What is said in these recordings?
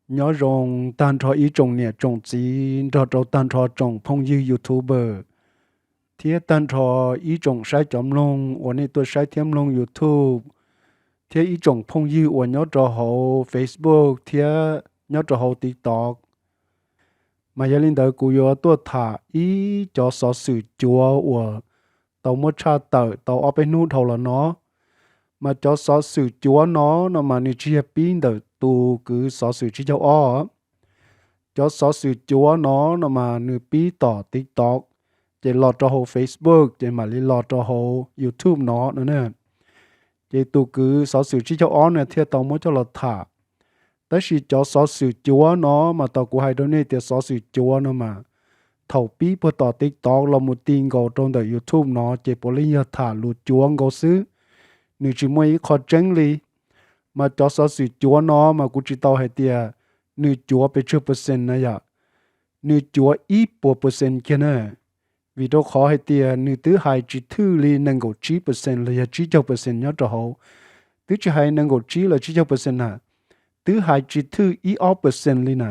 Nyob zoo tag nrho ib tsoom niam tsoom txiv nrog rau tag nrho tsoom phooj ywg YouTuber thiab tag nrho ib tsoom saib cov mloog uas nej tuaj saib thiab mloog YouTube, thiab ib tsoom phooj ywg uas nyob rau hauv Facebook thiab nyob rau hauv TikTok. Mas yog li ntawd kuv yuav tuaj tham ib cov xov xwm cuav uas tau muab tshaj tawm tau ob peb hnub dhau los no. Mas cov xov xwm cuav no no mas nws tsis yog pib ntawm tus kwv xov xwm tsib caug ob. Cov xov xwm cuav no no mas nws pib tom TikTok, ces los rau hauv Facebook, ces mam li los rau hauv YouTube no no na. Ces tus kwv xov xwm tsib caug ob no thiaj tau muab coj los tham. Tab sis cov xov xwm cuav no mas tau kuv hais rau nej tias xov xwm cuav no mas thaum pib puag tom TikTok los mus ti nkaus rau ntawm YouTube no ces puav leej yog tham lus cuav nkaus xwb, nws tsis muaj ib qho tseeb li. Mas cov xov xwm cuav no mas kuv tsis tau hais tias nws cuav pes tsawg percent na yom, nws cuav ib puas percent kiag na. Vim rau qhov hais tias nws twb hais tsis thwj li nees nkaum tsib percent los yog tsib caug percent nyob rau hauv, twb tsis hais nees nkaum tsib los tsib caug percent na, twb hais tsis thwj ib ob percent li na.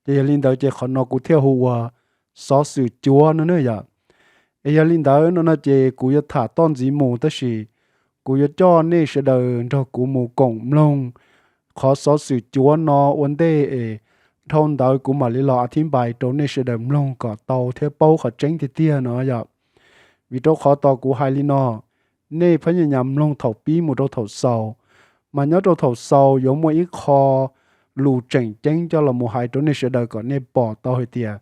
Ces yog li ntawd ces qhov no kuv thiaj hu ua xov xwm cuav no na yom. Es yog li ntawd no no ces kuv yuav tham toj ntxiv mus tab sis kuv yuav coj nej sawv daws nrog kuv mus koom mloog qhov xov xwm cuav no ua ntej es dhau ntawd kuv mam li los a thib npais rau nej sawv daws mloog kom tau thiab paub qhov tseeb tiag tiag no yom. Vim rau qhov tos kuv hais li no, nej phab nyas nyas mloog thaum pib mus rau thaum xaus, mas nyob rau thaum xaus yuav muaj ib qho lus tseem ceeb coj los mus hais rau nej sawv daws kom nej pom tau hais tias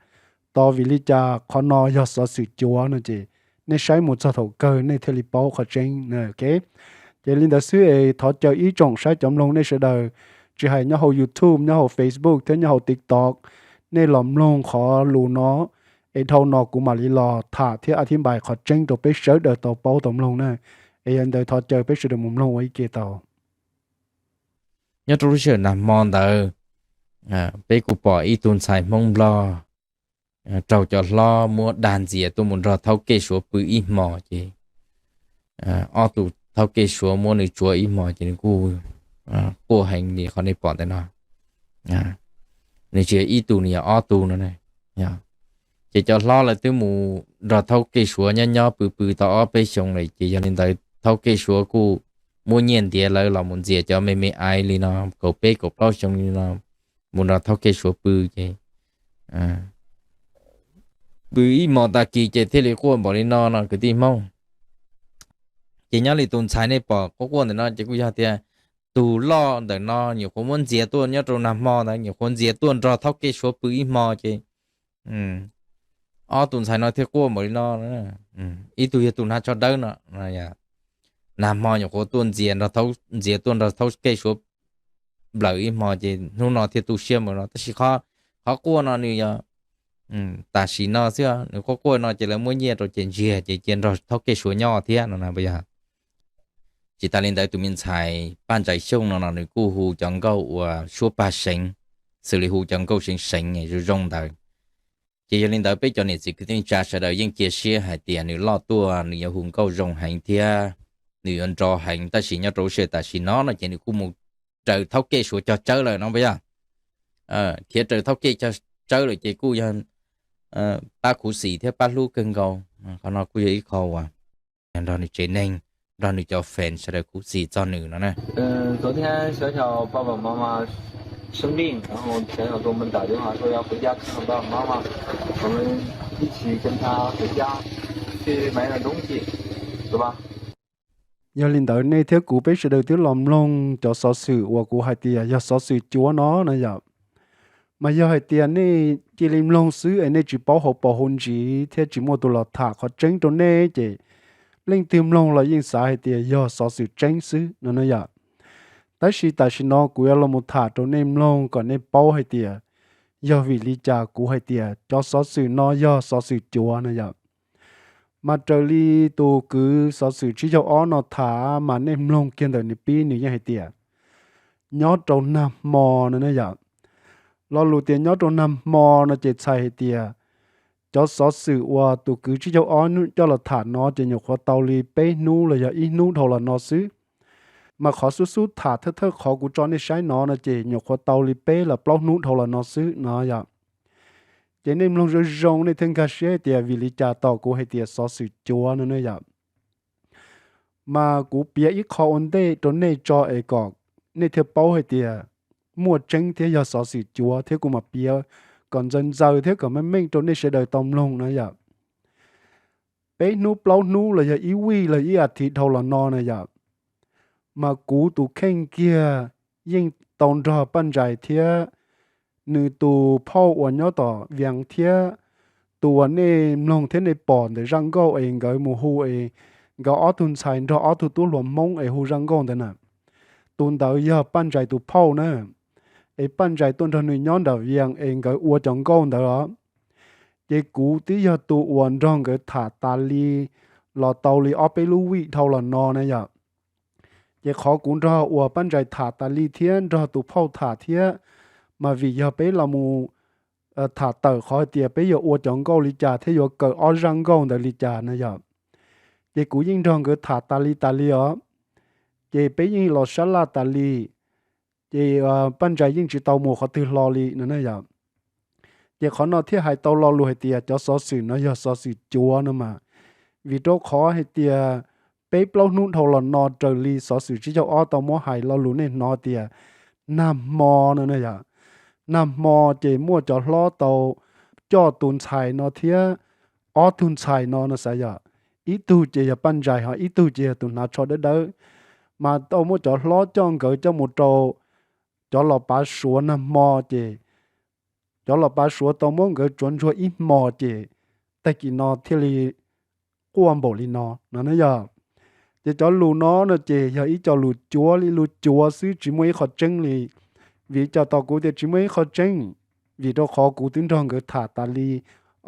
tos vim li cas qhov no yog xov xwm cuav no ces nej saib mus txog thaum kawg nej thiaj li paub qhov tseeb. Ces li ntawd xwb es thov caw ib tsoom saib cov mloog nej sawv daws, tsis hais nyob hauv YouTube, nyob hauv Facebook thiab nyob hauv TikTok, nej los mloog qhov lus no, es dhau no kuv mam li los tham thiab a thib npais qhov tseeb rau peb sawv daws tau paub tau mloog na. Es yog li ntawd thov caw peb sawv daws mus mloog ua ib ke tau. Nyob rau lub sij hawm nag hmo ntawd, peb kuj pom ib tug ntxhais Hmoob Nplog raug cov hlob muab dag ntxias tuaj mus nrog thaub kej Suav pw ib hmos ces ob tug thaub kej Suav muab nws tsuav ib hmos ces nws kuj quaj heev li qhov nej pom ntawm no. Nws tsis yog ib tug, nws yog ob tug no. Ces cov hlob lawv twb mus nrog thaub kej Suav nyob nyob pw pw tau ob peb xyoo lawm ces yog li ntawd thaub kej Suav kuj muab nyiaj ntiav lawv los mus ntxias cov me me aiv li no kaum peb kaum plaub xyoo li no mus nrog thaub kej Suav pw ces pw ib hmos tag kis ces thiaj li quaj npaum li no no kwv tij Hmoob. Ces nyob li tus ntxhais nej pom quaj quaj ntawm no ces kuj yog tias tus loj ntawm no nyuam qhuav muab ntxias tuaj nyob rau nag hmo ntawd, nyuam qhuav ntxias tuaj nrog thaub kej Suav pw ib hmo ces ob tug ntxhais no thiaj quaj npaum li no. Ib tug yog tus hnav tsho dawb no, nag hmo nyuam qhuav tuaj ntxias, ntxias tuaj nrog thaub kej Suav nplawm ib hmo ces hnub no thiaj tu siab npaum no. Tab sis qhov quaj no nws yog tam sim no xwb, nws quaj quaj no ces lawv muab nyiaj rau ces ntsiag ces cia nrog thaub kej Suav nyob thiab no na. Yog tsis tas li ntawd tus me ntxhais Paj Ntsais Xyooj no no nws kuj hu cov nkauj uas suab pag seev, xws li hu cov nkauj seev seev zoo zoo ntawd. Ces yog li ntawd peb cov niam txiv kwv tij neej tsa sawv daws yeej cia siab hais tias nws loj tuaj nws yuav hu nkauj zoo heev thiab nws yuav nrov heev, tab sis nyob rau lub sij hawm tam sim no no ces nws kuj mus raws thaub kej Suav cog tsawb lawm no puas yog? Khiav raws thaub kej cog tsawb lawm ces kuj yog pab khuv xim thiab pab hlub kawg nkaus. Qhov no kuj yog ib qho uas nrog nws tsev neeg, nrog nws cov fans sawv daws khuv xim txog nws no na. 昨天小小爸爸妈妈生病，然后前小小给我们打电话说要回家看看爸爸妈妈，我们一起跟他回家去买点东西，走吧。 Yog li ntawd nej thiab kuv peb sawv daws twb los mloog cov xov xwm uas kuv hais tias yog xov xwm cuav no na yom. Mas yog hais tias nej cia li mloog xwb es nej tsis paub hauv paus hauv ntsis thiab tsis muaj tus los tham qhov tseeb rau nej ces leej twg mloog los yeej xav hais tias yog xov xwm tseeb xwb no na yom. Tab sis tam sim no kuv yuav los mus tham rau nej mloog kom nej paub hais tias yog vim li cas kuv hais tias cov xov xwm no yog xov xwm cuav na yom. Mas raws li tus kwv xov xwm tsib caug ob no tham mas nej mloog kiag ntawm nws pib nws yeej hais tias nyob rau nag hmo no ne yom. Lo lus tias nyob rau nag hmo no ces txhais hais tias cov xov xwm uas tus kwv tsib caug ob coj los tham no ces nyuam qhuav tau li peb hnub los yog ib hnub dhau los no xwb. Mas qhov xub xub tham thawj thawj qhov kuv tso nej saib no no ces nyuam qhuav tau li peb los plaub hnub dhau los no xwb no yom. Ces nej mloog zoo zoo nej thiaj nkag siab hais tias vim li cas tos kuv hais tias xov xwm cuav no ne yom. Mas kuv piav ib qho ua ntej rau nej tso es kom nej thiaj paub hais tias muaj tseeb thiab yog xov xwm cuav thiab kuv mam piav kom ntxaws ntxaws thiab kom meej meej rau nej sawv daws tau mloog na yom. Peb hnub plaub hnub los yog ib vij los ib as thiv dhau los no na yom, mas kuv tus kheej kiag yeej tau nrog Paj Ntsais thiab nws tus phauj uas nyob tom Vias thiab tus uas nej mloog thiab nej pom ntawm zaj nkauj es nkawd mus hu es nkawd ob tug ntxhais nrog ob tug tub hluas Hmoob es hu zaj nkauj ntawd na. Tus ntawd yog Paj Ntsais tus phauj na, es Paj Ntsais tuaj nrog nws nyob nram Vias es nkawd ua cov nkauj ntawd os. Ces kuv twb yog tus uas nrog nkawd tham tas li los tau li ob peb lub vij dhau los no na yom. Ces qhov kuv nrog uas Paj Ntsais tham tas li thiab nrog tus phauj tham thiab, mas vim yog peb los mus tham tawm qhov hais tias peb yuav ua cov nkauj li cas thiab yuav kawm ob zaj nkauj ntawd li cas na yom. Ces kuv yeej nrog nkawd tham tas li tas li os. Ces peb yeej los sab laj tas li. Ces Paj Ntsais yeej tsis tau mus qhov twg hlo li no na yom. Ces qhov no thiaj hais tau lo lus hais tias cov xov xwm no yog xov xwm cuav no mas, vim rau qhov hais tias peb plaub hnub dhau los no raws li xov xwm tsib caug ob tau muab hais lo lus nej hnov tias nag hmo no na yom, nag hmo ces muaj cov hlob tau coj tus ntxhais no thiab ob tug ntxhais no no xav yom, ib tug ces yog Paj Ntsais ho ib tug ces yog tus hnav tsho dawb dawb, mas tau muab cov hlob coj nkawd coj mus rau cov los pav Suav nag hmo ces cov los pav Suav tau muab nkawd tsuav ntsuag ib hmo ces tag kis no thiaj li quaj npaum li no no na yom. Ces cov lus no no ces yog ib co lus cuav li lus cuav xwb tsis muaj ib qho tseeb li. Vim cas tos kuv tias tsis muaj ib qho tseeb? Vim rau qhov kuv twb nrog nkawd tham tas li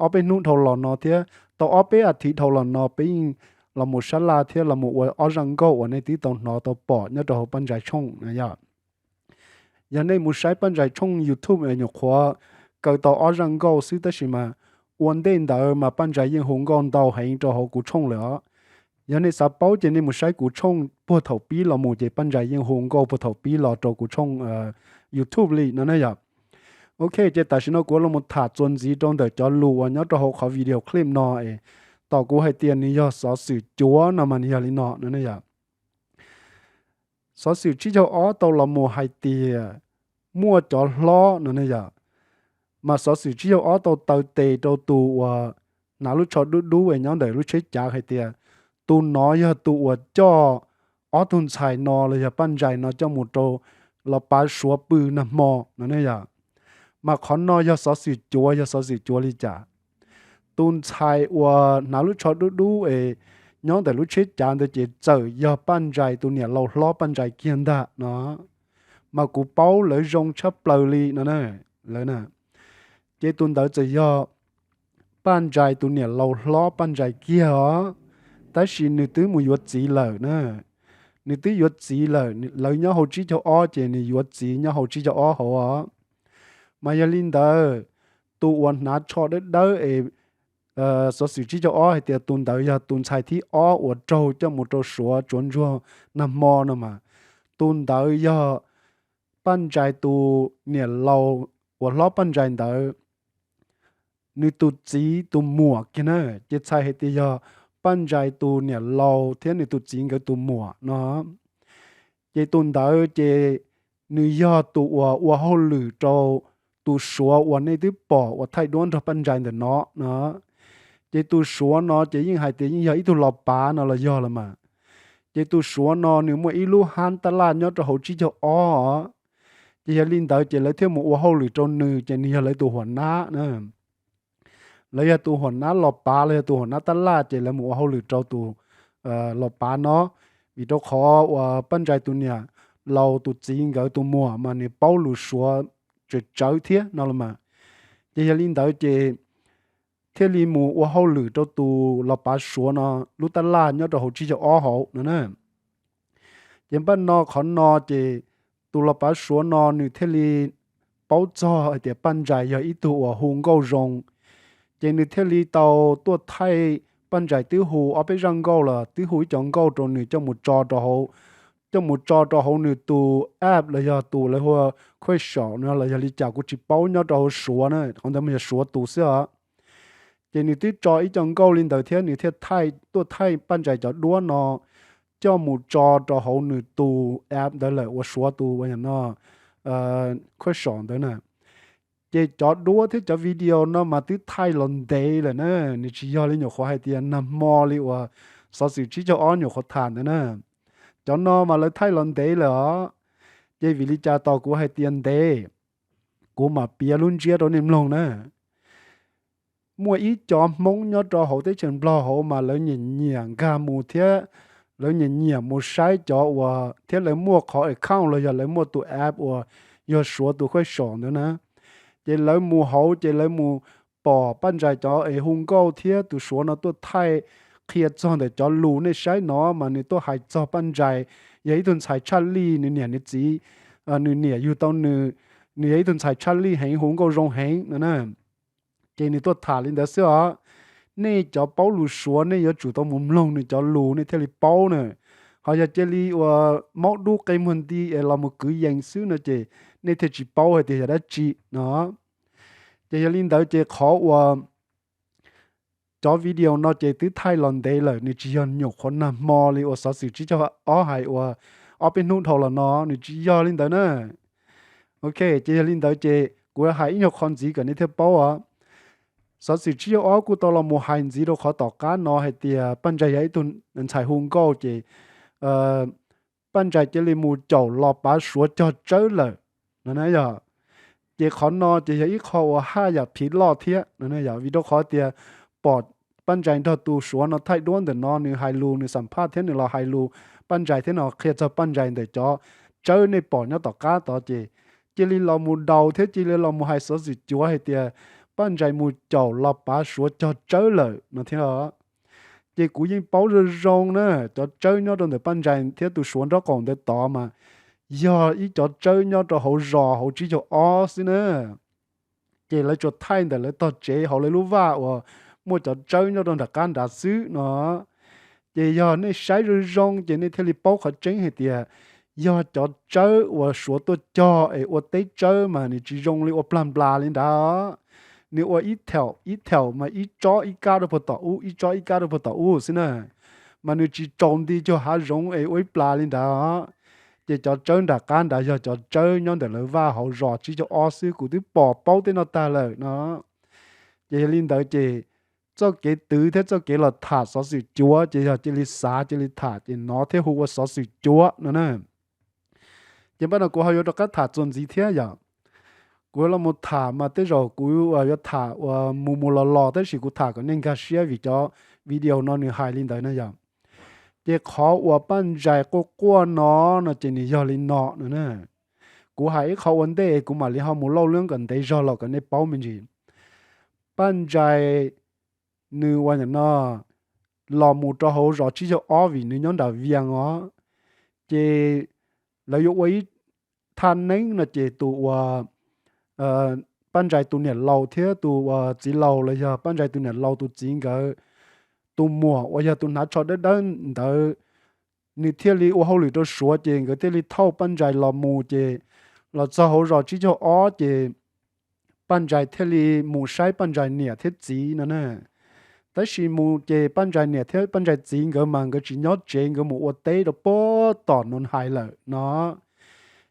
ob peb hnub dhau los no thiab tau ob peb as thiv dhau los no peb yeej los mus sab laj thiab los mus ua ob zaj nkauj uas nej twb tau hnov tau pom nyob rau hauv Paj Ntsais tshooj na yom. Yog nej mus saib Paj Ntsais tshooj YouTube nyuam qhuav kaw tau ob zaj nkauj xwb tab sis mas ua ntej ntawd mas Paj Ntsais yeej hu nkauj ntau heev rau hauv kuv tshooj lawm os. Yog nej xav paub ces nej mus saib kuv tshooj puag thaum pib los mus ces Paj Ntsais yeej hu nkauj puag thaum pib los rau kuv tshooj YouTube li no na yom. Ok, ces tam sim no kuv los mus tham txuas ntxiv rau ntawm cov lus uas nyob rau hauv qhov video clip no es tos kuv hais tias nws yog xov xwm cuav no mas nws yog li no no na yom. Xov xwm tsib caug ob tau los mus hais tias muaj cov hlob no ne yom, mas xov xwm tsib caug ob tau taw tes rau tus uas hnav lub tsho dub dub es nyob ntawm lub tsheb cav hais tias tus no yog tus uas coj ob tug ntxhais no los yog Paj Ntsais no coj mus rau los pav Suav pw nag hmo no ne yom. Mas qhov no yog xov xwm cuav, yog xov xwm cuav li cas? Tus ntxhais uas hnav lub tsho dub dub es nyob ntawm lub tsheb cav ntawd ces txawm yog Paj Ntsais tus niam laus hlob Paj Ntsais kiag ntag no. Mas kuv paub lawv zoo tshaj plaws li no na, lawv na. Ces tus ntawd txawm yog Paj Ntsais tus niam laus hlob Paj Ntsais kiag os, tab sis nws twb mus yuav txiv lawm na. Nws twb yuav txiv lawm, lawv nyob hauv tsib caug ob ces nws yuav txiv nyob hauv tsib caug ob hauv os. Mas yog li ntawd, tus uas hnav tsho dawb dawb es xov xwm tsib caug ob hais tias tus ntawd yog tus ntxhais thib ob uas raug coj mus rau Suav tsuav ntsuag nag hmo no mas, tus ntawd yog Paj Ntsais tus niam laus uas hlob Paj Ntsais ntawd nws tus txiv tus muam kiag na, ces txhais hais tias yog Paj Ntsais tus niam laus thiab nws tus txiv nkawd tus muam no. Ces tus ntawd ces nws yog tus uas ua hauj lwm rau tus Suav uas nej twb pom uas thaij duab nrog Paj Ntsais ntawm no no. Ces tus Suav no ces yeej hais tias yeej yog ib tug los pav no los yog los mas. Ces tus Suav no nws muaj ib lub hab tab laj nyob rau hauv tsib caug ob os. Ces yog li ntawd ces lawv thiaj mus ua hauj lwm rau nws ces nws yog lawv tus huam nab na. Lawv yog tus huam nab los pav, lawv yog tus huam nab tab laj ces lawv mus ua hauj lwm rau tus los pav no. Vim rau qhov uas Paj Ntsais tus niam laus tus txiv nkawd tus muam mas nws paub lus Suav tsawv tsawv thiab no los mas. Ces yog li ntawd ces thiaj li mus ua hauj lwm rau tus los pav Suav no lub tab laj nyob rau hauv tsib caug ob hauv no na. Ces npaj no qhov no ces tus los pav Suav no nws thiaj li paub txog hais tias Paj Ntsais yog ib tug uas hu nkauj zoo. Ces nws thiaj li tau tuaj thaij, Paj Ntsais twb hu ob peb zaj nkauj los twb hu ib co nkauj rau nws coj mus tso rau hauv coj mus tso rau hauv nws tus app los yog tus lawv hu ua Khuaj Saum no los yog li cas kuv tsis paub, nyob rau hauv Suav na, qhov ntawd mas yog Suav tus xwb os. Ces nws twb tso ib co nkauj li ntawd thiab nws thiaj tuaj thaij Paj Ntsais cov duab no coj mus tso rau hauv nws tus app ntawd lawm uas Suav tus uas yog no Khuaj Saum ntawd na. Ces cov duab thiab cov video no mas twb thaij los ntev lawm na, nws tsis yog li nyuam qhuav hais tias nag hmo li uas xov xwm tsib caug ob nyuam qhuav tham ntawd na. Cov no mas lawv thaij los ntev lawm os. Ces vim li cas tos kuv hais tias ntev, kuv mam piav lub ntsiab rau nej mloog na. Muaj ib co Hmoob nyob rau hauv teb chaws Nplog hauv mas lawv nyiam nyiam nkag mus thiab lawv nyiam nyiam mus saib cov uas thiab lawv muaj qhov account los yog lawv muaj tus app uas yog Suav tus Khuaj Saum ntawd na. Ces lawv mus hauv ces lawv mus pom Paj Ntsais cov es hu nkauj thiab tus Suav no tuaj thaij qhia txog ntawm cov lus nej saib no mas nws tuaj hais txog Paj Ntsais yog ib tug ntxhais tshaj lij, nws niam nws txiv, nws niam yug tau nws, nws yog ib tug ntxhais tshaj lij heev, hu nkauj zoo heev no na. Ces nws tuaj tham li ntawd xwb os. Nej cov paub lus Suav nej yuav tsum tau mus mloog nws cov lus nej thiaj li paub na. Ho yog cia li uas maub dub qe muag nti es los mus kwv yees xwb no ces nej thiaj tsis paub hais tias yog dab tsi no. Ces yog li ntawd ces qhov uas cov video no ces twb thaij los ntev lawm, nws tsis yog nyuam qhuav nag hmo li uas xov xwm tsib caug ob hais uas ob peb hnub dhau los no, nws tsis yog li ntawd na. Ok, ces yog li ntawd ces kuv hais ib nyuag qho ntxiv kom nej thiaj paub os. Xov xwm tsib caug ob kuj tau los mus hais ntxiv rau qhov tom qab no hais tias Paj Ntsais yog ib tug ntxhais hu nkauj ces Paj Ntsais cia li mus caum los pav Suav cog tsawb lawm no na yog. Ces qhov no ces yog ib qho uas haj yam phiv loj thiab no na yog, vim rau qhov tias pom Paj Ntsais nrog tus Suav no thaij duab ntawm no, nws hais lus, nws xam phaj thiab nws los hais lus Paj Ntsais thiab no, qhia txog Paj Ntsais ntawm cov tsawb nej pom nyob tom qab tod ces cia li los mus daus thiab cia li los mus hais xov xwm cuav hais tias Paj Ntsais mus caum los pav Suav cog tsawb lawm no thiab. Ces kuv yeej paub zoo zoo na, cov tsawb nyob rau ntawm Paj Ntsais thiab tus Suav nraub qaum ntawd tod mas yog ib cov tsawb nyob rau hauv zos hauv tsib caug ob xwb na. Ces lawv tsuas thaij ntawm lawv tog tsev hauv lawv lub vaj uas muaj cov tsawb nyob rau nram qab nrad xwb no. Ces yog nej saib zoo zoo ces nej thiaj li paub qhov tseeb hais tias yog cov tsawb uas Suav tuaj cog es ua teb tsawb mas nws tsis zoo li ua plag nplas li ntawd. Nws ua ib thaum ib thaum mas ib tsob ib kab rau puag tom ub, ib tsob ib kab rau puag tom ub xwb na. Mas nws tsis tsaus nti cuag hav zoov es ua ib plas li ntawd. Ces cov tsawb nram qab nrad yog cov tsawb nyob ntawm lawv vaj hauv zos tsib caug ob xwb, kuv twb pom paub tej no tag lawm no. Ces yog li ntawd ces txoj kev twv thiab txoj kev los tham xov xwm cuav ces yog cia li xav cia li tham ces nov thiaj hu ua xov xwm cuav no na. Ces npaj no kuv ho yuav rov qab tham txuas ntxiv thiab yom. Kuv yuav los mus tham mas tej zaum kuv yuav tham uas mus mus los los tab sis kuv tham kom nej nkag siab vim cov video no nws hais li ntawd na yom. Ces qhov uas Paj Ntsais quaj quaj no no ces nws yog li no no na. Kuv hais ib qho ua ntej kuv mam li ho mus lauj lwm kom ntev zog los kom nej paub me ntsis. Paj Ntsais nws ua no los mus rau hauv zos tsib caug ob vim nws nyob nram Vias os. Ces lawv yuav ua ib thaj neeb no ces tus uas Paj Ntsais tus niam laus thiab tus uas txiv laus los yog Paj Ntsais tus niam laus tus txiv nkawd tus muam uas yog tus hnav tsho dawb dawb ntawd, nws thiaj li ua hauj lwm rau Suav ces nkawd thiaj li thauj Paj Ntsais los mus ces los txog hauv zos tsib caug ob ces Paj Ntsais thiaj li mus saib Paj Ntsais niam thiab txiv no na. Tab sis mus ces Paj Ntsais niam thiab Paj Ntsais txiv nkawd mas nkawd tsis nyob tsev, nkawd mus ua teb rau puag tom Noov Hais lawm no.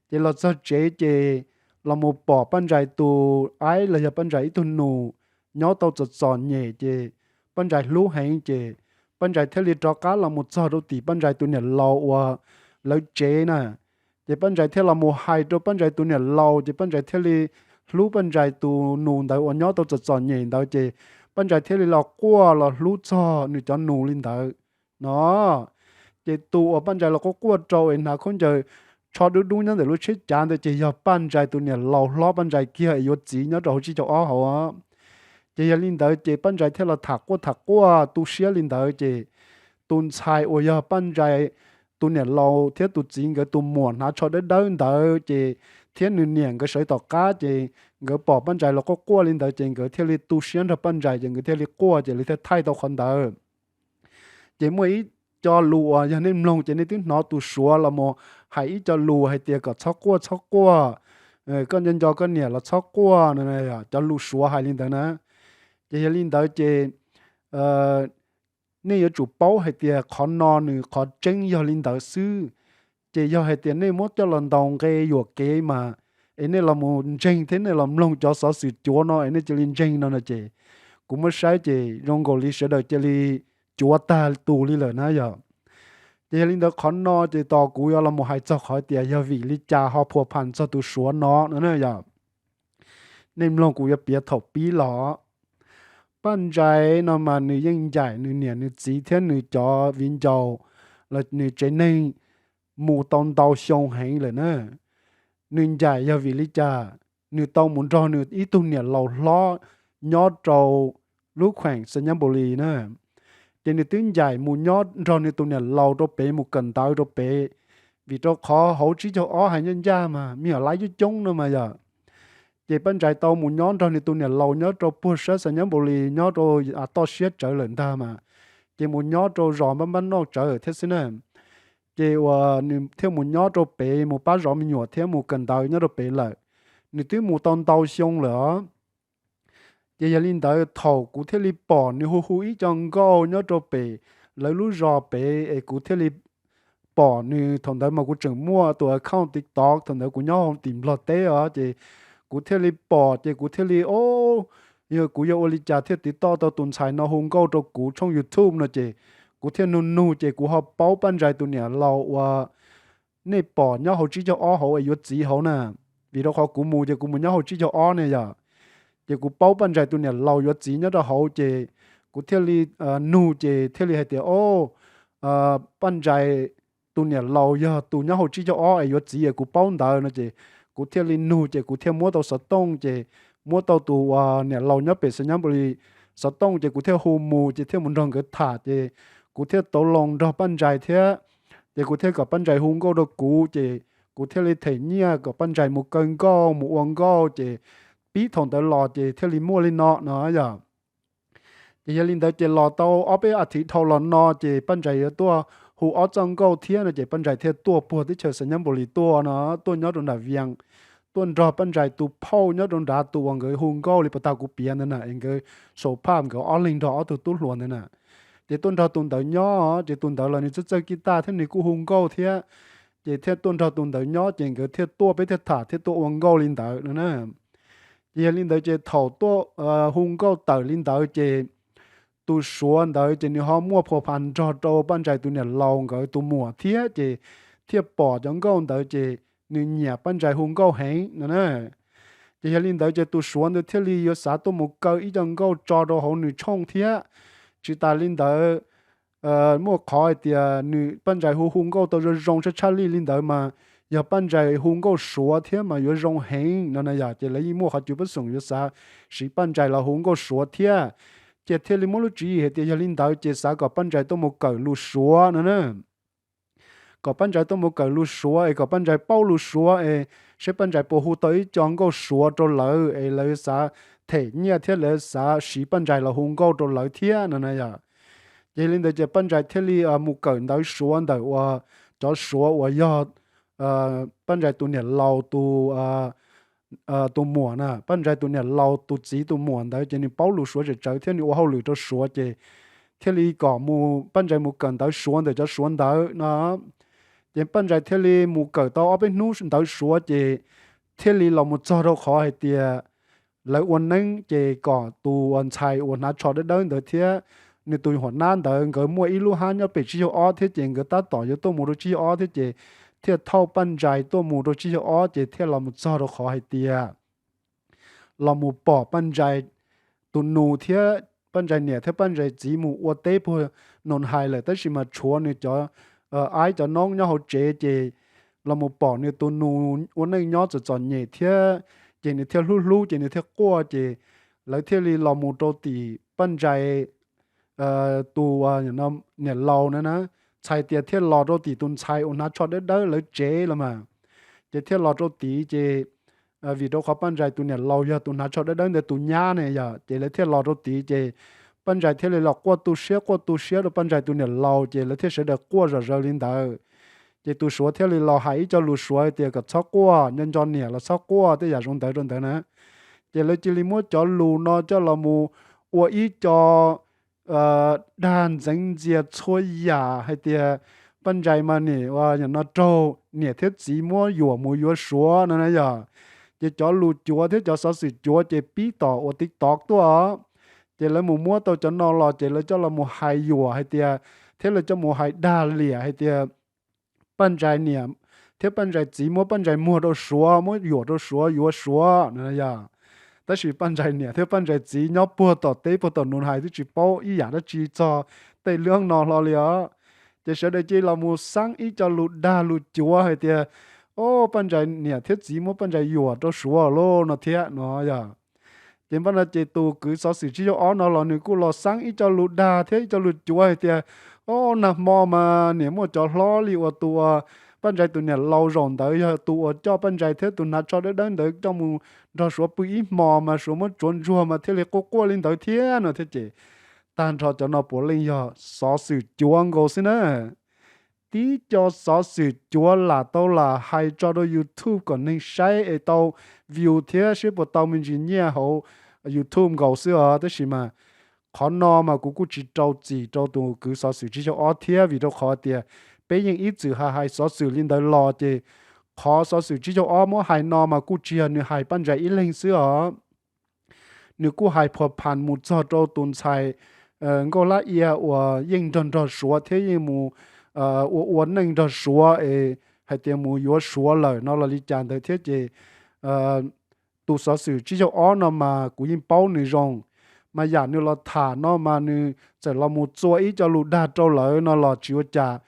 Ces los txog tsev ces los mus pom Paj Ntsais tus aib los yog Paj Ntsais ib tug nus nyob tau txom txom nyem ces Paj Ntsais hlub heev ces Paj Ntsais thiaj li rov qab los mus txog rau tim Paj Ntsais tus niam laus uas lawv tsev na. Ces Paj Ntsais thiaj los mus hais rau Paj Ntsais tus niam laus ces Paj Ntsais thiaj li hlub Paj Ntsais tus nus ntawd uas nyob tau txom txom nyem ntawd ces Paj Ntsais thiaj li los quaj los hlub txog nws cov nus li ntawd no. Ces tus uas Paj Ntsais los quaj quaj rau es hnav khaub ncaws tsho dub dub nyob ntawm lub tsheb cav ntawd ces yog Paj Ntsais tus niam laus hlob Paj Ntsais kiag es yuav txiv nyob rau hauv tsib caug ob hauv. Ces yog li ntawd ces Paj Ntsais thiaj los tham quaj tham quaj tu siab li ntawd ces tus ntxhais uas yog Paj Ntsais tus niam laus thiab tus txiv nkawd tus muam hnav tsho dawb dawb ntawd ces thiab nws niam nkawd sawv tom qab ces nkawd pom Paj Ntsais los quaj quaj li ntawd ces nkawd thiaj li tu siab nrog Paj Ntsais ces nkawd thiaj li quaj ces lawv thiaj thaij tau qhov ntawd. Ces muaj ib cov lus uas yog nej mloog ces nej twb hnov tus Suav los mus hais ib co lus hais tias kom txhob quaj txhob quaj, koj nco nco koj niam los txhob quaj no, cov lus Suav hais li ntawd na. Ces yog li ntawd ces nej yuav tsum paub hais tias qhov no nws qhov tseeb yog li ntawd xwb. Ces yog hais tias nej muab coj los ntaus nqe yuam kev mas, es nej los mus ntseeg thiab nej los mloog cov xov xwm cuav no es nej cia li ntseeg no no ces kuv muab saib ces zoo nkaus li sawv daws cia li cuav tag tus li lawm na yog. Ces yog li ntawd qhov no ces tos kuv yuav los mus hais txog qhov tias yog vim li cas ho phua phas txog tus Suav no no na yog. Nej mloog kuv yuav piav thaum pib los. Paj Ntsais no mas nws yeej ncaim nws niam nws txiv thiab nws cov viv ncaus los nws tsev neeg mus tau ntau xyoo heev lawm na. Nws ncaim yog vim li cas? Nws tau mus nrog nws ib tug niam laus hlob nyob rau lub kheem Xas Nyab Npus Lis na. Ces nws twb ncaim mus nyob nrog nws tus niam laus rau pem mus kawm ntawv rau pem, vim rau qhov hauv tsib caug ob hais ncaj ncaj mas me nyuam laib coob coob no mas yog. Ces Paj Ntsais tau mus nyob nrog nws tus niam laus nyob rau puag sab Xas Nyab Npus Lis nyob rau toj siab tsawv lawm ntag mas, ces mus nyob rau zos npab npab noj tsawv thiab xwb na. Ces uas nws thiaj mus nyob rau pem mus pab zov me nyuam thiab mus kawm ntawv nyob rau pem lawm. Nws twb mus tau ntau xyoo lawm os. Ces yog li ntawd thaum kuv thiaj li pom nws hu hu ib co nkauj nyob rau pem lawv lub zos pem es kuv thiaj li pom nws. Thaum ntawd mas kuv tseem muaj tus account TikTok, thaum ntawd kuv nyob hauv tim Nplog teb os, ces kuv thiaj li pom ces kuv thiaj li, o, yog kuv yog ua li cas thiaj tiv toj tau tus ntxhais no hu nkauj rau kuv tshooj YouTube no ces kuv thiaj nug nug ces kuv ho paub Paj Ntsais tus niam laus uas nej pom nyob hauv tsib caug ob hauv es yuav txiv hauv na, vim rau qhov kuv mus ces kuv mus nyob hauv tsib caug ob ne yom. Ces kuv paub Paj Ntsais tus niam laus yuav txiv nyob rau hauv ces kuv thiaj li nug ces thiaj li hais tias, o, Paj Ntsais tus niam laus yog tus nyob hauv tsib caug ob es yuav txiv es kuv paub ntawd no ces kuv thiaj li nug ces kuv thiaj muab tau xov tooj ces muab tau tus uas niam laus nyob pem Xas Nyab Npus Lis xov tooj ces kuv thiaj hu mus ces thiaj mus nrog nkawd tham ces kuv thiaj tau loo nrog Paj Ntsais thiab. Ces kuv thiaj kom Paj Ntsais hu nkauj rau kuv ces kuv thiaj li them nyiaj kom Paj Ntsais mus kaw nkauj mus ua nkauj ces pib thaum ntawd los ces thiaj li muaj li no no yom. Ces yog li ntawd ces los tau ob peb a thiv dhau los no ces Paj Ntsais yuav tuaj hu ob txoj nkauj thiab no ces Paj Ntsais thiaj tuaj puag teb chaws Xas Nyab Npus Lis tuaj no, tuaj nyob rau nram Vias, tuaj nrog Paj Ntsais tus phauj nyob rau nrad tus uas nkawd hu nkauj li puas tag kuv piav ntawd na es nkawd sau phaj nkawd ob leeg nrog ob tug tub hluas ntawd na. Ces tuaj nrog tus ntawd nyob ces tus ntawd los nws txawj txawj kij taj thiab nws kuj hu nkauj thiab. Ces thiaj tuaj nrog tus ntawd nyob ces nkawd thiaj tuaj peb thiaj tham thiaj tuaj ua nkauj li ntawd no na. Ces yog li ntawd ces thaum tuaj hu nkauj tawm li ntawd ces tus Suav ntawd ces nws ho muaj phua phas nrog rau Paj Ntsais tus niam laus nkawd tus muam thiab ces thiaj pom cov nkauj ntawd ces nws nyiam Paj Ntsais hu nkauj heev no na. Ces yog li ntawd ces tus Suav ntawd thiaj li yuav xav tuaj mus kaw ib co nkauj tso rau hauv nws tshooj thiab. Tsis tas li ntawd, muaj qhov hais tias nws Paj Ntsais hu hu nkauj tau zoo zoo tshaj tshaj lij li ntawd mas yog Paj Ntsais hu nkauj Suav thiab mas yuav zoo heev no na yom. Ces lawv yeej muaj qhov cuv pab xoom yuav xav siv Paj Ntsais los hu nkauj Suav thiab. Ces thiaj li muaj lub tswv yim hais tias yog li ntawd ces xav kom Paj Ntsais tuaj mus kawm lus Suav no na. Kom Paj Ntsais tuaj mus kawm lus Suav es kom Paj Ntsais paub lus Suav es saib Paj Ntsais puas hu tau ib co nkauj Suav rau lawv es lawv xav them nyiaj thiab lawv xav siv Paj Ntsais los hu nkauj rau lawv thiab no na yom. Ces li ntawd ces Paj Ntsais thiaj li mus kawm ntawv Suav ntawm uas cov Suav uas yog Paj Ntsais tus niam laus tus tus muam na, Paj Ntsais tus niam laus tus txiv tus muam ntawd ces nws paub lus Suav tsawv tsawv thiab nws ua hauj lwm rau Suav ces thiaj li kom mus Paj Ntsais mus kawm ntawv Suav ntawm cov Suav ntawd no. Ces Paj Ntsais thiaj li mus kawm tau ob peb hnub ntawv Suav ces thiaj li los mus txog rau qhov hais tias lawv ua neeb ces kom tus ntxhais uas hnav tsho dawb dawb ntawd thiab nws tus huam nab ntawd nkawd muaj ib lub hab nyob pem tsib caug ob thiab ces nkawd tab tom yuav tuaj mus rau tsib caug ob thiab ces thiaj thauj Paj Ntsais tuaj mus rau tsib caug ob ces thiaj los mus txog rau qhov hais tias los mus pom Paj Ntsais tus nus thiab Paj Ntsais niam thiab Paj Ntsais txiv mus ua teb puag Noo Hais lawm tab sis mas tshuav nws cov aib cov noob nyob hauv tsev ces los mus pom nws tus nus ua neej nyob txom txom nyem thiab ces nws thiaj hlub hlub ces nws thiaj quaj ces lawv thiaj li los mus rau tim Paj Ntsais tus niam laus na na, txhais tias thiaj los rau tim tus ntxhais uas hnav tsho dawb dawb lawv tsev los mas. Ces thiaj los rau tid ces vim rau qhov Paj Ntsais tus niam laus yog tus hnav tsho dawb dawb ntawd tus nyab ne yom, ces lawv thiaj los rau tid ces Paj Ntsais thiaj li los quaj tu siab quaj tu siab rau Paj Ntsais tus niam laus, ces lawv thiaj sawv daws quaj zom zaws li ntawd. Ces tus Suav thiaj li los hais ib co lus Suav hais tias kom txhob quaj, nco nco niam los txhob quaj, tej yam zoo ntawd rau ntawd na. Ces lawv cia li muab cov lus no coj los mus ua ib co dag ntxeev ntxias txhua yam hais tias Paj Ntsais mas nim ua no raug niam thiab txiv muab yuam mus yuav Suav no na yog. Ces cov lus cuav thiab cov xov xwm cuav ces pib tom ua TikTok tuaj. Ces lawv mus muab tau cov no los ces lawv coj los mus hais yuam hais tias, thiab lawv coj mus hais dag liam hais tias Paj Ntsais niam thiab Paj Ntsais txiv muab Paj Ntsais muag rau Suav, muab yuam rau Suav yuav Suav no yog. Tab sis Paj Ntsais niam thiab Paj Ntsais txiv nyob puag tom teb puag tom nus hais twb tsis paub ib yam dab tsi txog tej lub no hlo li os. Ces sawv daws cia li los mus xaab ib co lus dag lus cuav hais tias, o, Paj Ntsais niam thiab txiv muab Paj Ntsais yuam rau Suav lauj no thiab no yog. Ces npaj no ces tus kwv xov xwm tsib caug ob no los nws kuj los xaab ib co lus dag thiab ib co lus cuav hais tias, o, nag hmo mas nim muaj cov hlob li uas tus uas Paj Ntsais tus niam laus zaum ntawd yog tus uas coj Paj Ntsais thiab tus hnav tsho dawb dawb ntawd coj mus nrog Suav pw ib hmos mas Suav muab tsuav ntsuag mas thiaj li quaj quaj li ntawd thiab no thiab ces tag nrho cov no puav leej yog xov xwm cuav nkaus xwb na. Tib co xov xwm cuav lam tau lam hais tso rau YouTube kom neeg saib es tau view thiab seb puas tau me ntsis nyiaj hauv YouTube nkaus xwb os. Tab sis mas qhov no mas kuv kuj tsis rau txim rau tus kwv xov xwm tsib caug ob thiab, vim rau qhov tias peb yeej ib txwm hais hais xov xwm li ntawd los ces qhov xov xwm tsib caug ob muab hais no mas kuj tsis yog nws hais Paj Ntsais ib leeg xwb os. Nws kuj hais phuas phas mus txog rau tus ntxhais Nkauj Lab Ia uas yeej nrog nrog Suav thiab yeej mus ua ua neej nrog Suav es hais tias mus yuav Suav lawm no los li cas ntawd thiab ces tus xov xwm tsib caug ob no mas kuv yeej paub nws zoo. Mas yam nws los tham no mas nws txawm los mus txua ib co lus dag rau lawv no los tsis ua cas,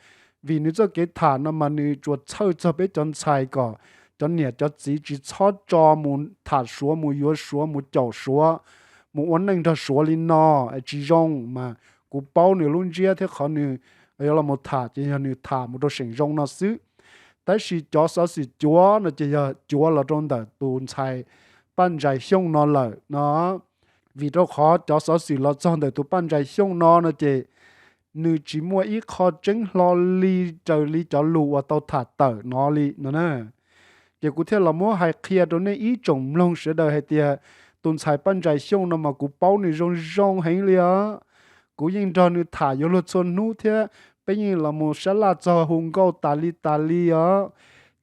vim nws txoj kev tham no mas nws tsuas txhawj txog peb cov ntxhais kom cov niam cov txiv tsis txhob tso mus tham Suav, mus yuav Suav, mus caum Suav, mus ua neej nrog Suav li no es tsis zoo. Mas kuv paub nws lub ntsiab thiab qhov nws yuav los mus tham ces yog nws tham mus rau seem zoo no xwb. Tab sis cov xov xwm cuav no ces yog cuav los rau ntawm tus ntxhais Paj Ntsais Xyooj no lawm no. Vim rau qhov cov xov xwm los txog ntawm tus Paj Ntsais Xyooj no no ces nws tsis muaj ib qho tseeb hlo li raws li cov lus uas tau tham tawm no li no na. Ces kuv thiaj los muab hais qhia rau nej ib tsoom mloog sawv daws hais tias tus ntxhais Paj Ntsais Xyooj no mas kuv paub nws zoo zoo heev li os. Kuv yeej nrog nws tham yuav luag txhua hnub thiab peb yeej los mus sab laj txog hu nkauj tas li tas li os.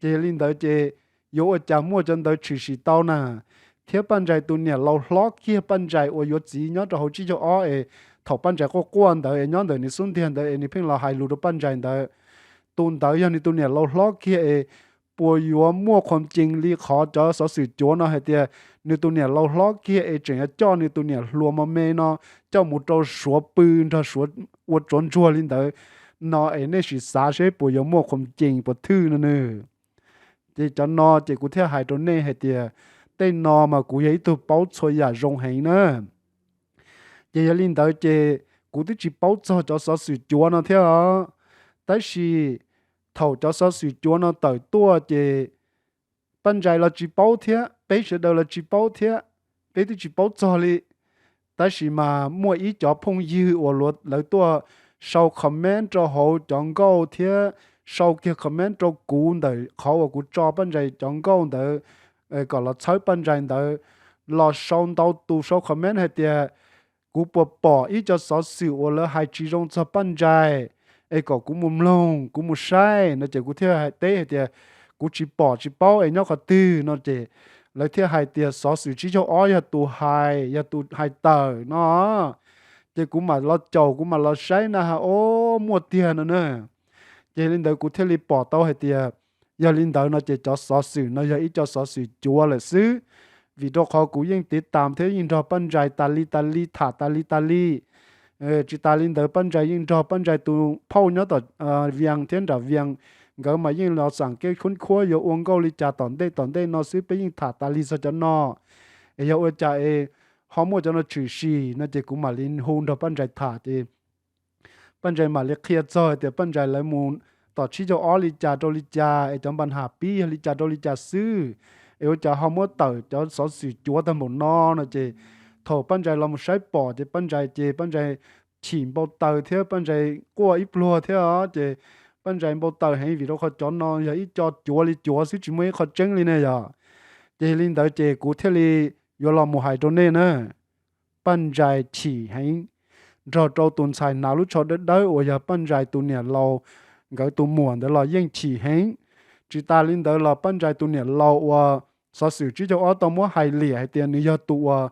Ces yog li ntawd ces yuav ua cas muaj cov ntawd tshwm sim tau na. Thiab Paj Ntsais tus niam laus hlob kiag, Paj Ntsais uas yuav txiv nyob rau hauv tsib caug ob es thaum Paj Ntsais quaj quaj ntawd es nyob ntawm nws xub ntiag ntawd es nws pheej los hais lus rau Paj Ntsais ntawd, tus ntawd yog nws tus niam laus hlob kiag es puas yuav muaj qhuas cees li qhov cov xov xwm cuav no hais tias nws tus niam laus hlob kiag es tseem yuav coj nws tus niam hluas mos me no coj mus rau Suav pw nrog Suav ua tsuav ntsuag li ntawd no es nej sim xav seb puas yuav muaj qhuas cees puas thwj no nws. Ces cov no ces kuv thiaj hais rau nej hais tias tej no mas kuv yog ib tug paub txhua yam zoo heev na. Ces yog li ntawd ces kuv twb tsis paub txog cov xov xwm cuav no thiab os. Tab sis thaum cov xov xwm cuav no tawm tuaj ces Paj Ntsais los tsis paub thiab, peb sawv daws los tsis paub thiab, peb twb tsis paub txog li. Tab sis mas muaj ib cov phooj ywg uas lawv tuaj sau comment rau hauv cov nkauj thiab sau kiag comment rau kuv ntawm qhov uas kuv tso Paj Ntsais cov nkauj ntawd kom los txhawb Paj Ntsais ntawd, los sau ntau tus sau comment hais tias kuv puas pom ib co xov xwm uas lawv hais tsis zoo txog Paj Ntsais es kom kuv mus mloog kuv mus saib no ces kuv thiaj hais teb hais tias kuv tsis pom tsis paub es nyob qhov twg no ces lawv thiaj hais tias xov xwm tsib caug ob yog tus hais, yog tus hais tawm no. Ces kuv mam los caum kuv mam los saib na ha, o, muaj tiag no na. Ces li ntawd kuv thiaj li pom tau hais tias yog li ntawd no ces cov xov xwm no yog ib co xov xwm cuav lawm xwb. Vim rau qhov kuv yeej tiv tas thiab yeej nrog Paj Ntsais tas li tas li, tham tas li tas li. Tsis tas li ntawd Paj Ntsais yeej nrog Paj Ntsais tus phauj nyob tom Vias thiab nram Vias, nkawd mas yeej los xam kev khub khuab yuav ua nkauj li cas tom ntej tom ntej no xwb, peb yeej tham tas li txog cov no. Es yog ua cas es ho muaj cov no tshwm sim no ces kuv mam li hu nrog Paj Ntsais tham ces Paj Ntsais mam li qhia txog tias Paj Ntsais lawv mus tom tsib caug ob li cas rau li cas es cov npa nham pib yog li cas rau li cas xwb, es ua cas ho muab tawm cov xov xwm cuav tag npaum no no ces thaum Paj Ntsais los mus saib pom ces Paj Ntsais ces Paj Ntsais chim npau taws thiab Paj Ntsais quaj ib pluag thiab os. Ces Paj Ntsais npau taws heev vim rau qhov cov no yog ib co cuav li cuav xwb tsis muaj ib qho tseeb li ne yog. Ces li ntawd ces kuv thiaj li yuav los mus hais rau nej na, Paj Ntsais chim heev nrog rau tus ntxhais hnav lub tsho dawb dawb uas yog Paj Ntsais tus niam laus nkawd tus muam ntawd los yeej chim heev. Tsis tas li ntawd los Paj Ntsais tus niam laus uas xov xwm tsib caug ob tau muab hais liam hais tias nws yog tus uas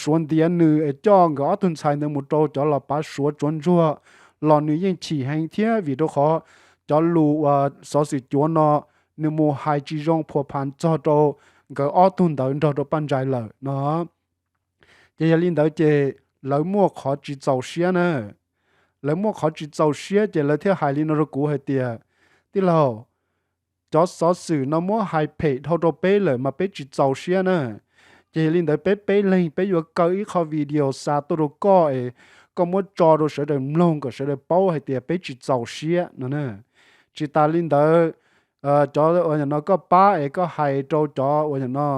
suav ntiav nws es coj nkawd ob tug ntxhais ntawd mus rau cov los pav suav tsuav ntsuag los nws yeej chim heev thiab vim rau qhov cov lus uas xov xwm cuav no nws mus hais tsis zoo phua phav txog rau nkawd ob tug ntawd nrog rau Paj Ntsais lawm no. Ces yog li ntawd ces lawv muaj qhov tsis txaus siab na. Lawv muaj qhov tsis txaus siab ces lawv thiaj hais li no rau kuv hais tias, tij laug, cov xov xwm no muab hais phem dhau rau peb lawm mas peb tsis txaus siab na. Ces yog li ntawd peb peb leeg peb yuav kaw ib qho video xa tuaj rau koj es koj muab tso rau sawv daws mloog kom sawv daws paub hais tias peb tsis txaus siab no na. Tsis tas li ntawd, cov uas yam no koj pab es koj hais rau cov uas yam no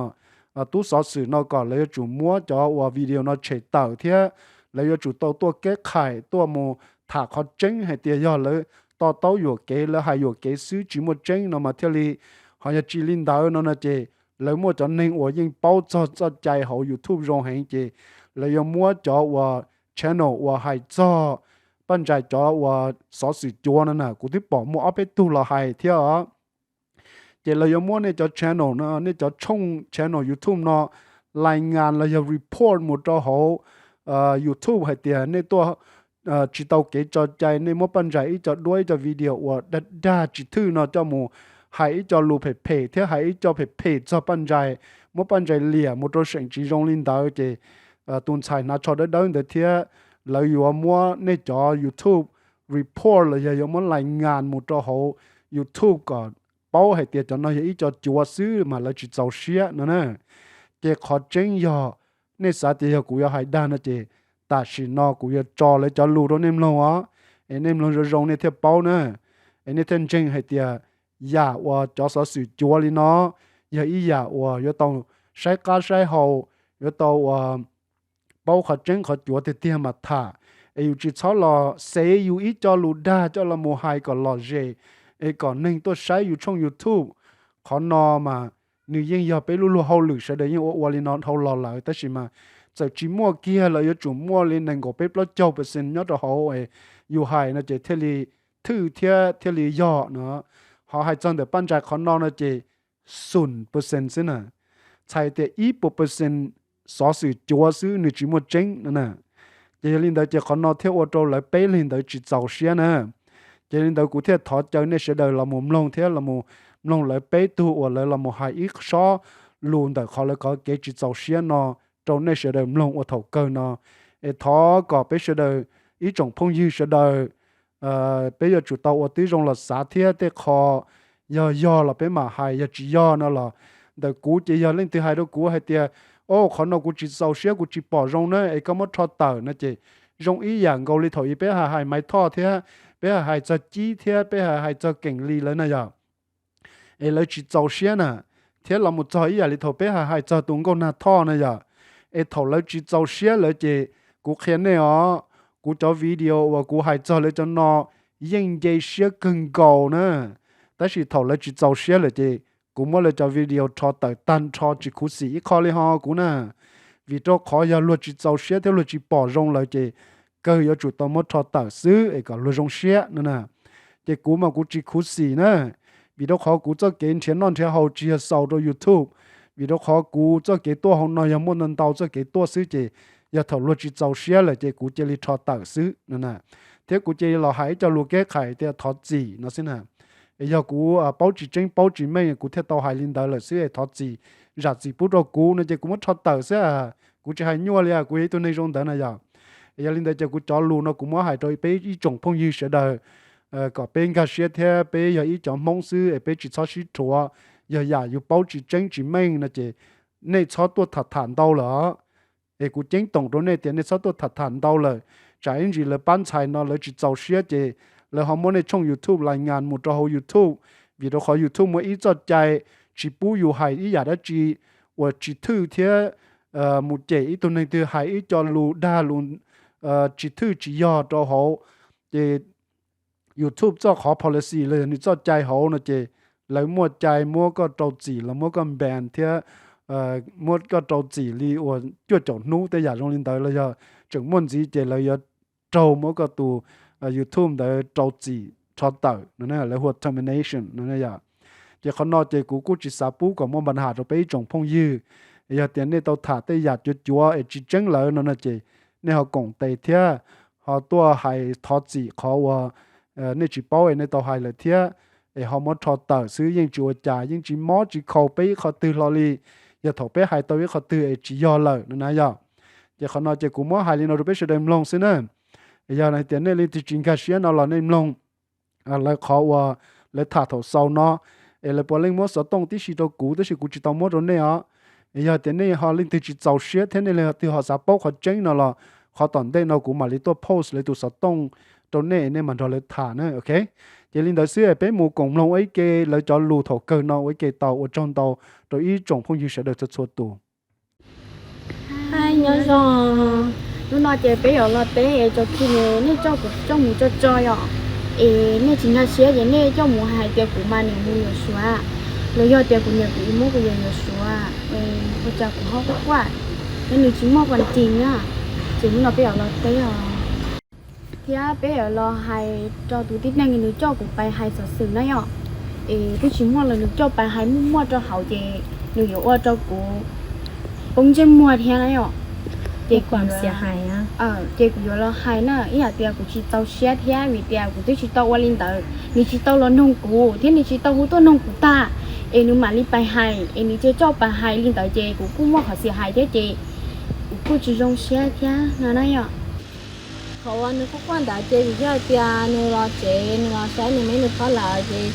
tub xov xwm no kom lawv yuav tsum muab cov uas video no tshem tawm thiab lawv yuav tsum tau tuaj keb qhais tuaj mus tham qhov tseeb hais tias yog lawv to taub yuam kev lawv hais yuam kev xwb tsis muaj tseeb no mas thiaj li. Ho yog tsis li ntawd no no ces lawv muaj cov neeg uas yeej paub txog txoj cai hauv YouTube zoo heev ces lawv yuav muab cov uas channel uas hais txog Paj Ntsais cov uas xov xwm cuav no na kuv twb pom muaj ob peb tug los hais thiab os. Ces lawv yuav muab nej cov channel no nej cov tshooj channel YouTube no lais ngas los yog report mus rau hauv YouTube hais tias nej tuaj tsis tau kev tso cai nej muab Paj Ntsais ib co duab ib co video uas dag dag tsis thwj no coj mus hais ib co lus phem phem thiab hais ib co phem phem txog Paj Ntsais, muab Paj Ntsais liam mus rau seem tsis zoo li ntawd ces tus ntxhais hnav tsho dawb dawb ntawd thiab lawv yuav muab nej cov YouTube report los yog yuav muab lais ngas mus rau hauv YouTube kom paub hais tias cov no yog ib co cuav xwb mas lawv tsis txaus siab no na. Ces qhov tseeb yog nej xav tias yog kuv yuav hais dag no ces tam sim no kuv yuav tso lawv cov lus rau nej mloog os, es nej mloog zoo zoo nej thiaj paub na, es nej thiaj ntseeg hais tias yam uas cov xov xwm cuav li no yog ib yam uas yuav tau saib qab saib hau, yuav tau uas paub qhov tseeb qhov cuav tiag tiag mas tham, es yus tsis txhob los xev yus ib co lus dag coj los mus hais kom lom zem es kom neeg tuaj saib yus tshooj YouTube. Qhov no mas nws yeej yog peb lub luag hauj lwm sawv daws yeej ua ua li no dhau los lawm tab sis mas txawm tsis muaj kiag los yuav tsum muaj li nees nkaum peb plaub caug percent nyob rau hauv es yus hais no ces thiaj li thwj thiab thiaj li yog no. Ho hais txog ntawm Paj Ntsais qhov no no ces xoom percent xwb na, txhais tias ib puas percent xov xwm cuav xwb nws tsis muaj tseeb no na. Ces yog li ntawd ces qhov no thiaj ua rau lawv peb leeg ntawd tsis txaus siab na. Ces li ntawd kuv thiaj thov caw nej sawv daws los mus mloog thiab los mus mloog lawv peb tug uas lawv los mus hais ib sob lus ntawm qhov lawv qhov kev tsis txaus siab no rau nej sawv daws mloog ua thaum kawg no. Es thov kom peb sawv daws ib tsoom phooj ywg sawv daws peb yuav tsum tau ua tib zoo los xav thiab tej qho yog yog los peb mam hais, yog tsis yog no los ntawm kuv ces yog leej twg hais rau kuv hais tias, o, qhov no kuv tsis txaus siab kuv tsis pom zoo na es koj muab rho tawm no ces zoo ib yam nkaus li thaum ub peb hais hais Maiv Thoj thiab peb hais hais txog Cib thiab peb hais hais txog Keem Lis lawv na yog. Es lawv tsis txaus siab na, thiab los mus txog ib yam li thaum peb hais hais txog tus Nkauj Nag Thoj na yog. Es thaum lawv tsis txaus siab lawm ces kuv qhia nej os, kuv cov video uas kuv hais txog lawv cov no yeej nce siab kawg nkaus na. Tab sis thaum lawv tsis txaus siab lawm ces kuv muab lawv cov video rho tawm tag nrho tsis khuv xim ib qho li ho kuv na. Vim rau qhov yog luag tsis txaus siab thiab luag tsis pom zoo lawm ces kawg yuav tsum tau muab rho tawm xwb es kom luag zoo siab no na. Ces kuv mas kuv tsis khuv xim na, vim rau qhov kuv txoj kev nrhiav noj nrhiav haus tsis yog xaus rau YouTube, vim rau qhov kuv txoj kev tuaj hauv no yog muaj ntau ntau txoj kev tuaj xwb ces yog thaum luag tsis txaus siab lawm ces kuv cia li rho tawm xwb no na. Thiab kuv cia li los hais ib co lus keb qhais tias thov txim no xwb na. Es yog kuv paub tsis tseeb paub tsis meej kuv thiaj tau hais li ntawd lawm xwb es thov txim, zam txim pub rau kuv no ces kuv muab rho tawm xwb, kuv tsis hais nyuaj li, kuv yog ib tug neeg zoo ntawd na yog. Es yog li ntawd ces kuv cov lus no kuv muab hais rau peb ib tsoom phooj ywg sawv daws kom peb nkag siab thiab peb yog ib cov Hmoob xwb es peb tsis txhob sib rhuav. Yog yam yus paub tsis tseeb tsis meej no ces nej txhob tuaj tham tham ntau lawm os. Es kuv ceeb toom rau nej tias nej txhob tuaj tham tham ntau lawm, tsam ib ntsis lawv pab ntxhais no lawv tsis txaus siab ces lawv ho muab nej tshooj YouTube lais ngas mus rau hauv YouTube, vim rau qhov YouTube muaj ib txoj cai tsis pub yus hais ib yam dab tsi uas tsis thwj thiab mus cem ib tug neeg twg hais ib co lus dag lus tsis thwj tsis yog rau hauv, ces YouTube txoj qhov policy los yog nws txoj cai hauv no ces lawv muaj cai muab koj rau txim los muab koj ban thiab muab koj rau txim li uas cuaj caum hnub tej yam zoo li ntawd los yog tseem muaj ntxiv ces lawv yuav raug muab koj tus YouTube ntawd rau txim rho tawm no, lawv hu ua termination no yom. Ces qhov no ces kuv kuj tsis xav pub kom muaj npa nham rau peb ib tsoom phooj ywg. Yog tias nej tau tham tej yam cuav cuav es tsis tseeb lawm no no ces nej ho koom tes thiab ho tuaj hais thov txim qhov uas nej tsis paub es nej tau hais lawm thiab, es ho muab rho tawm xwb yeej tsis ua cas, yeej tsis mob tsis khaus peb ib qho twg hlo li. Yog thaum peb hais tau ib qho twg es tsis yog lawm no na yom. Ces qhov no ces kuv muab hais li no rau peb sawv daws mloog xwb na. Yog tias nej leej twg tsis nkag siab no los nej mloog lawv qhov uas lawv tham thaum xaus no, es lawv puav leej muab xov tooj tib si rau kuv tab sis kuv tsis tau muab rau nej os. Yog tias nej ho leej twg tsis txaus siab thiab nej leej twg ho xav paub qhov tseeb no los qhov tom ntej no kuv mam li tuaj post lawv tus xov tooj rau nej, nej mam nrog lawv tham na, ok. Ces li ntawd xwb peb mus koom mloog ua ib ke lawv cov lus thaum kawg no ua ib ke tau. Ua tsaug ntau rau ib tsoom phooj ywg sawv daws txhua txhua tus. Hi, nyob zoo. Hnub no ces peb yuav los teb es tso ki nws, nej coj kuv coj mus tso tso yom. Es nej tsis nkag siab ces nej coj mus hais tias kuv mas niam mus yuav Suav, los yog tias kuv niam kuv txiv muab kuv yuav yuav Suav, ua cas kuv ho quaj quaj, yog nws tsis muaj qhov ris na. Ces hnub no peb yuav los teb os, thiab peb yuav los hais rau tus tib neeg nws coj kuv pais hais xov xwm na yom. Es twb tsis muaj los nws coj pais hais muaj muaj rau hauv ces nws yuav ua rau kuv poob ntsej muag thiab na yom. Ces kuv, ces kuv yuav los hais na, ib yam tias kuv tsis txaus siab thiab vim tias kuv twb tsis tau ua li ntawd, nws tsis tau los noog kuv thiab nws tsis tau hu tuaj noog kuv tag, es nws mam li pais hais, es nws cia coj pais hais li ntawd ces kuv kuj muaj qhov xia hais thiab ces kuv kuj tsis zoo siab thiab no na yom. Qhov uas nws quaj quaj ntawd ces vim yog hais tias nws los tsev, nws los saib nws me nws phob lawm ces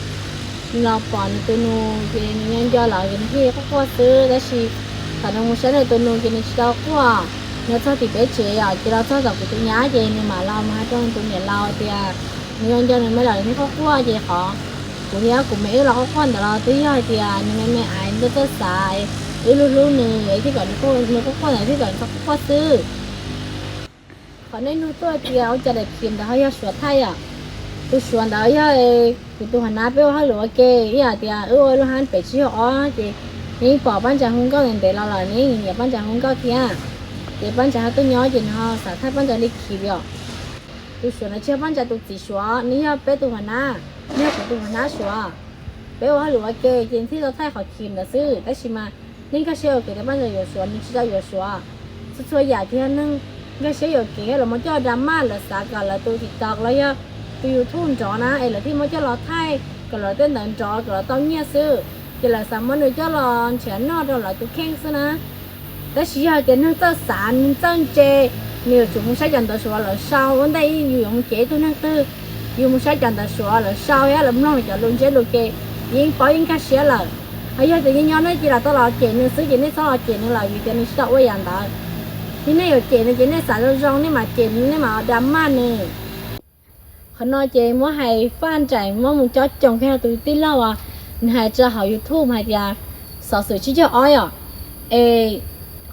nws los pom nws tus nus ces nws nyob nco lawm ces nws thiaj quaj quaj xwb. Tab sis thaum nws mus saib nws tus nus ces nws tsis tau quaj. Nws txog tim peb tsev os, ces los txog tom kuv tus nyab ces nws mam los mus hais rau nws tus niam laus tias nws nyob nco nws me lawm nws thiaj quaj quaj. Ces qhov kuv thiab kuv me wb los quaj quaj ntawd los twb yog hais tias nws me me ais ntuj txawj xav, wb hlub hlub nws es thiaj kom nws quaj quaj ntawd thiaj kom nws txhob quaj quaj xwb. Qhov nej nug tuaj tias ua cas daim phim ntawd ho yog Suav thaij yom? Tus Suav ntawd yog kuv tus hua nab peb ua hauj lwm ua ke, ib yam tias wb ua lub hab pem tsib caug ob ces nws yeej pom Paj Ntsa hu nkauj ntev ntev los lawm, nws yeej nyiam Paj Ntsa hu nkauj thiab. Ces Paj Ntsa ho tuaj nyob ces nws ho xav thaij Paj Ntsa li khim yom. Tus Suav ntawd tsis yog Paj Ntsa tus txiv Suav, nws yog peb tus hua nab, nws yog kuv tus hua nab Suav. Peb ua hauj lwm ua ke ces thiaj tau thaij qhov khim ntawd xwb, tab sis mas nej nkag siab ua kev tias Paj Ntsa yuav Suav, nws tsis tau yuav Suav. Txhua txhua yam ces yog neeg nkag siab yuam kev los muab coj drama, lawv xav kom lawv tus TikTok los yog tus YouTube nrov na es lawv thiaj muab coj los thaij kom lawv tej ntawd nrov kom lawv tau nyiaj xwb. Ces lawv xav muab nws coj los nrhiav noj rau lawv tus kheej xwb na. Tab sis yog hais tias neeg txawj xav, neeg txawj ntse, nws yuav tsum mus saib cov ntawv Suav lawv sau, ua ntej yus yuav mus cem ib tug neeg twg, yus mus saib cov ntawv Suav lawv sau thiab lawv mloog lawv cov lus ntsiab lus ces yeej paub yeej nkag siab lawm. Ho yog tias nyob nyob nej cia li tau los cem nws xwb ces nej txhob los cem nws lawm vim tias nws tsis tau ua yam ntawd. Yog nej yuav cem nws ces nej xav zoo zoo nej mam cem, nej mam drama nws. Qhov no ces muab hais faj nraim muab mus cob coos kiag rau tus tij laug uas nws hais tso hauv YouTube hais tias xov xwm tsib caug ob yom. Es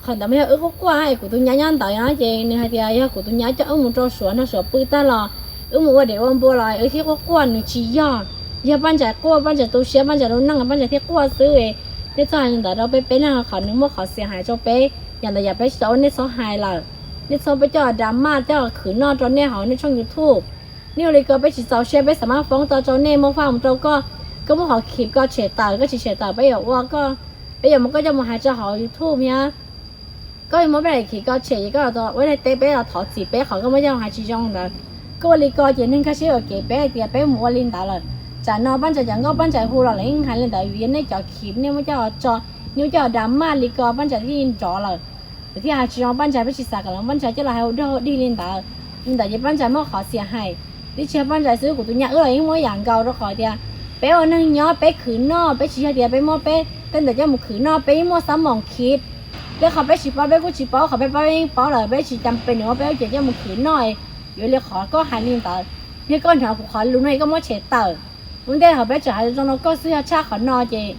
qhov ntawd mas yog wb quaj quaj es kuv tus nyab nyob ntawd na ces nws hais tias yog kuv tus nyab coj wb mus rau Suav nrog Suav pw tag los wb mus ua dev ua npua los wb thiaj quaj quaj, nws tsis yog. Yog Paj Ntsa quaj, Paj Ntsa tu siab, Paj Ntsa lub neej Paj Ntsa thiaj quaj xwb. Nej txhob hais li ntawd rau peb, peb na, qhov nws muaj qhov xia hais rau peb. Yam ntawd yam peb tsis tau ua nej txhob hais lawm. Nej txhob peb coj drama coj khwv noj rau nej hauv nej tshooj YouTube. Nej ua li ko peb tsis txaus siab, peb xav maj foob tau rau nej, muab faj mus rau koj, koj muab qhov khim ko tshem tawm, koj tsis tshem tawm peb yuav ua koj, peb yuav muab koj coj mus hais tso hauv YouTube thiab. Koj yuav muab peb daim khim ko tshem ces koj los ua daim teb peb los thov txim peb qhov koj muab coj hais tsis zoo ntawd. Koj ua li ko ces neeg nkag siab yuam kev peb hais tias peb mus ua li ntawd lawm. Tsam no Paj Ntsa cov nkauj Paj Ntsa hu los lawv yeej hais li ntawd vim yog nej cov khim nej muab coj tso, nej muab coj drama li ko Paj Ntsa thiaj nrov lawm. Lawv thiaj hais tsis zoo Paj Ntsa, peb tsis xav kom los Paj Ntsa coj los hais ua dog ua dig li ntawd. Li ntawd ces Paj Ntsa muaj qhov xia hais. Twb tsis yog Paj Ntsa xwb, kuv tus nyab wb los yeej muaj ib yam nkaus rau qhov tias peb ua neeg nyob peb khwv noj, peb tsis yog tias peb muab peb tej ntawd coj mus khwv noj, peb yeej muaj xab moos khib. Tej qhov peb tsis paub peb kuj tsis paub, qhov peb paub peb yeej paub lawm, peb tsis cam pes nws muab peb coj mus khwv noj. Yuav li qhov koj hais li ntawd, yog koj hnov kuv qhov lus no es koj muab tshem tawm. Ua ntej hov peb tseem hais zoo rau koj xwb, yog tshaj qhov no ces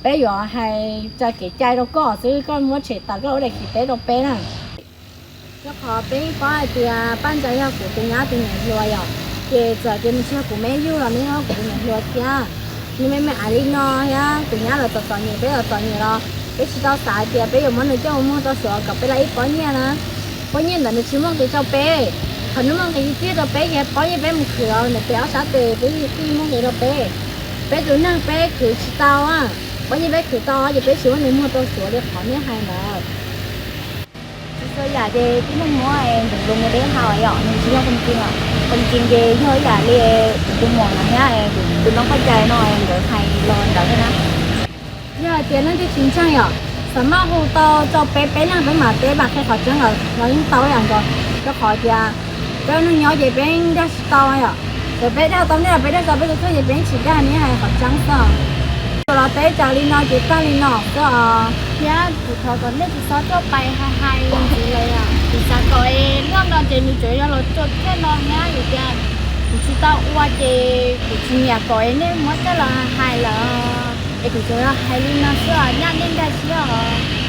Peb yuav hais txog kev cai rau koj xwb, koj muab tshem tawm koj lub daim khiv teb rau peb na. Rau qhov peb paub hais tias Paj Ntsa yog kuv tus nyab tus niam hluas yom, ces txawm tias nws tsis yog kuv me yug los nws yog kuv tus niam hluas thiab. Nws me me aiv li no thiab, kuv nyab los txom txom nyem, peb los txom nyem los peb tsis tau xav hais tias peb yuav muab nws coj mus muag rau Suav kom peb lawv ib pob nyiaj na. Pob nyiaj ntawd nws tsis muaj nqis rau peb, qhov nws muaj nqis tiag tiag rau peb ces pob nyiaj peb mus khwv ntawm pem ob sab tes, peb thiaj muaj nqis rau peb. Peb tus neeg peb khwv tsis tau, pob nyiaj peb khwv tau ces peb tsis muab nws muag rau Suav li qhov nej hais ntawd. Txhua yam ces tib neeg muab nkawd lus nws deb hau yom, nws tsis yog qhov tseeb os. Qhov tseeb ces yog ib yam li kuv tus muam no thiab kuv tus noob qoj cai no nkawd hais los ntawd thiab na. Yog hais tias leej twg tsis ntseeg yom, xav maj hu tau rau peb, peb leeg peb mam teb mam qhia qhov tseeb los yeej tau ib yam nkaus, rau qhov tias peb ua neeg nyob ces peb dag tsis tau yom. Txawm peb dag tau nej los peb dag tau peb tus kheej ces peb yeej tsis dag, nej hais qhov tseeb xwb. Los teb raws li no ces tag li no xwb os. Thiab kuv thov kom nej tsis txhob tuaj pais hais hais ntxiv lawm, kuv xav kom es hnub no ces nws tsuas yog los tuaj thiab no thiab vim tias kuv tsis tau ua ces kuv tsis nyiam kom es nej muab coj los hais lawm, es kuv tsuas yog hais li no xwb os, nyaj nej nkag siab os.